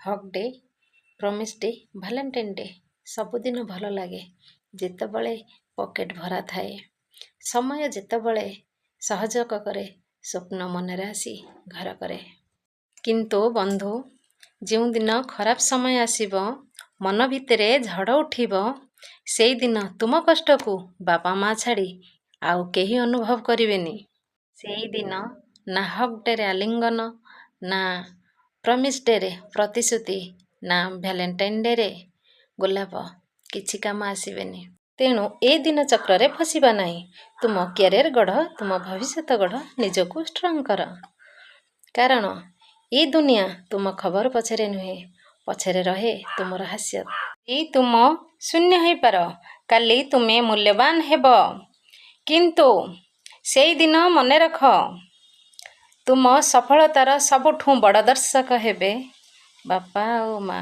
Hug day, promise day, Valentine day ସବୁଦିନ ଭଲ ଲାଗେ ଯେତେବେଳେ ପକେଟ୍ ଭରା ଥାଏ। ସମୟ ଯେତେବେଳେ ସହଯୋଗ କରେ, ସ୍ୱପ୍ନ ମନରେ ଆସି ଘର କରେ। କିନ୍ତୁ ବନ୍ଧୁ, ଯେଉଁଦିନ ଖରାପ ସମୟ ଆସିବ, ମନ ଭିତରେ ଝଡ଼ ଉଠିବ, ସେଇଦିନ ତୁମ କଷ୍ଟକୁ ବାପା ମା ଛାଡ଼ି ଆଉ କେହି ଅନୁଭବ କରିବେନି। ସେଇଦିନ ନା ହଗ୍ ଡେରେ ଆଲିଙ୍ଗନ, ନା ପ୍ରମିସ୍ ଡେରେ ପ୍ରତିଶ୍ରୁତି, ନା ଭ୍ୟାଲେଣ୍ଟାଇନ୍ ଡେରେ ଗୋଲାପ, କିଛି କାମ ଆସିବେନି। ତେଣୁ ଏ ଦିନ ଚକ୍ରରେ ଫସିବା ନାହିଁ। ତୁମ କ୍ୟାରିୟର ଗଢ଼, ତୁମ ଭବିଷ୍ୟତ ଗଢ଼, ନିଜକୁ ଷ୍ଟ୍ରଙ୍ଗ କର। କାରଣ ଏ ଦୁନିଆ ତୁମ ଖବର ପଛରେ ନୁହେଁ, ପଛରେ ରହେ ତୁମର ହାସ୍ୟ। ଏଇ ତୁମ ଶୂନ୍ୟ ହେଇପାର, କାଲି ତୁମେ ମୂଲ୍ୟବାନ ହେବ। କିନ୍ତୁ ସେଇଦିନ ମନେ ରଖ, ତୁମ ସଫଳତାର ସବୁଠୁଁ ବଡ଼ ଦର୍ଶକ ହେବେ ବାପା ଆଉ ମା।